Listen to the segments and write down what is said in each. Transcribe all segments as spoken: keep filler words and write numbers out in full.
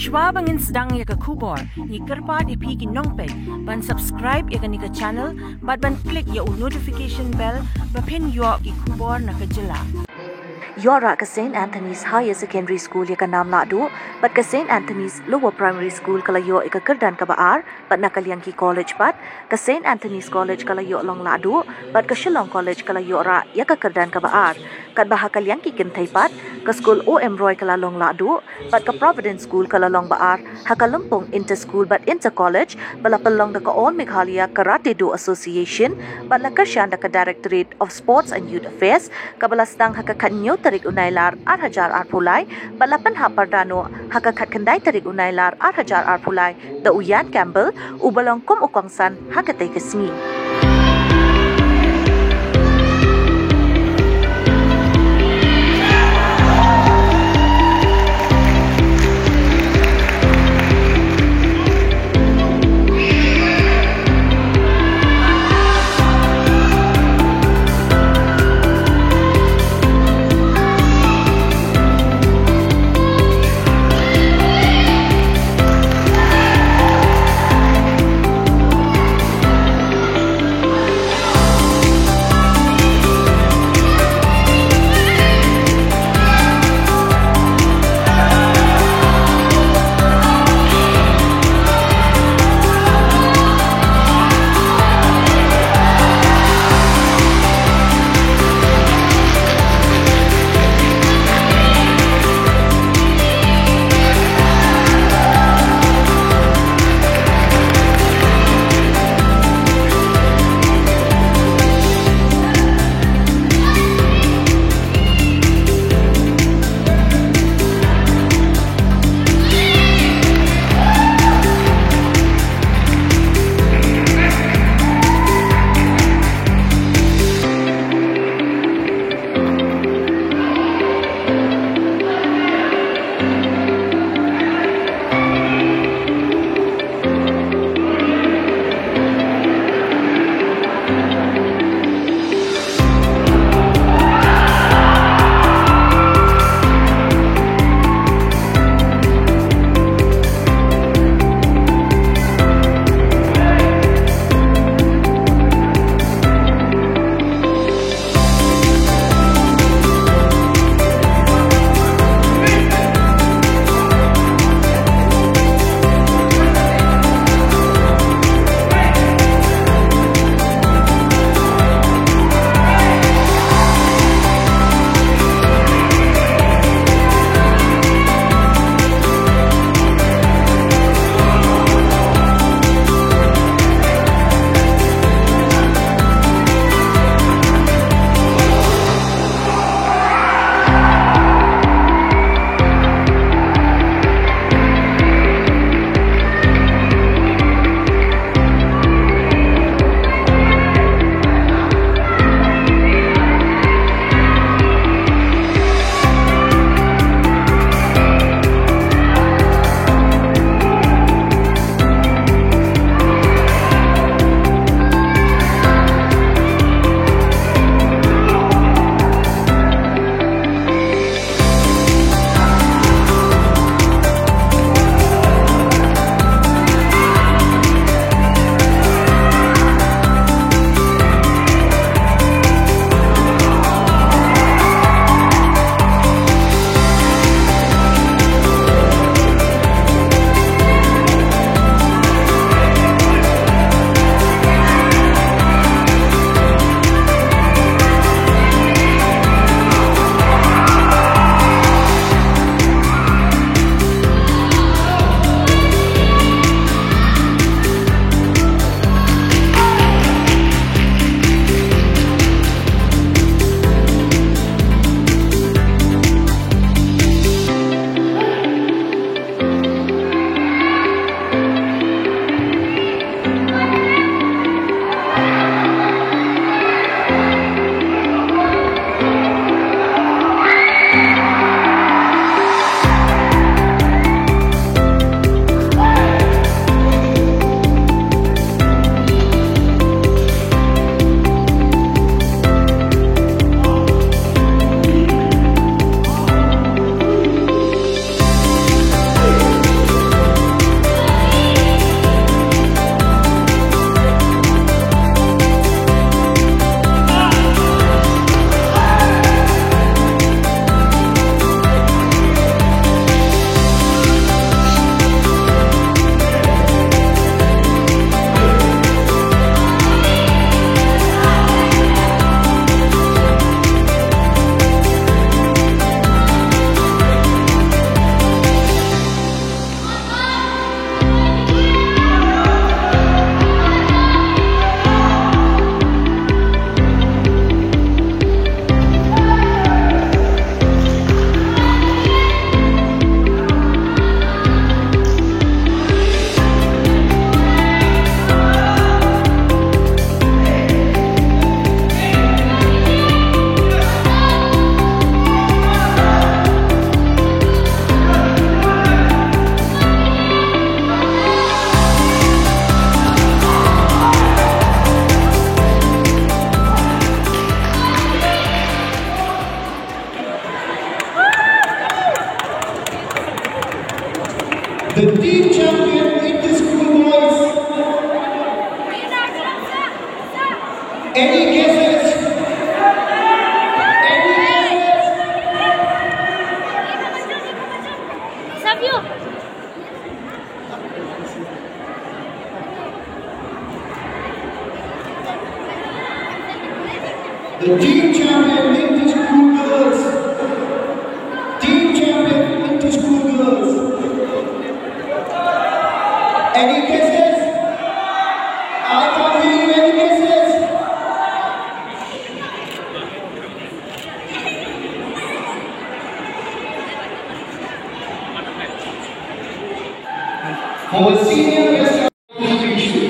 Shuwa ba ngin sdang ïa ka khubor, ngi kyrpad ïa phi ki nongpeit ban subscribe ïa kane ka channel bad ban click ïa u notification bell ba phin ïoh ki khubor na ka jylla. Ïoh rah ka Saint Anthony's Higher Secondary School ïa ka nam lahduh bad ka Saint Anthony's Lower Primary School ka la ïoh ïa ka kyrdan kaba ar, bad na ka liang ki college pat, ka Saint Anthony's College ka la ïoh long lahduh bad ka Shillong College ka la ïoh rah ïa ka kyrdan kaba ar. Katba ha ka liang ki kynthei pat, ka skul O M Roy ka la long lahduh bad ka Providence School ka la long ba ar ha ka lympung inter school bad inter college ba la pynlong da ka All Meghalaya Karate Do Association bad la kyrshan da ka Directorate of Sports and Youth Affairs, kaba la sdang ha ka khathynñiew tarik u Nailar ar hajar arphew lai bad la pynhap pyrda noh ha ka khatkhyndai tarik u Nailar ar hajar arphew lai da u Ian Campbell, uba long kum u kongsan ha katei ka sngi. The team champion inter-school boys. Any guesses? Any guesses? Savio. The team champion inter-school girls. Team champion inter-school girls. Any guesses? I can't hear you. Any guesses? For the senior best competition,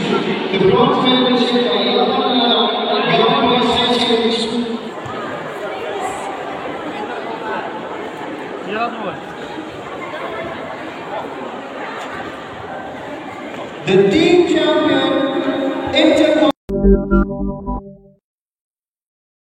the bronze medalist by Yapan Lala, Beyond Boys High Secondary School. The team champion, inter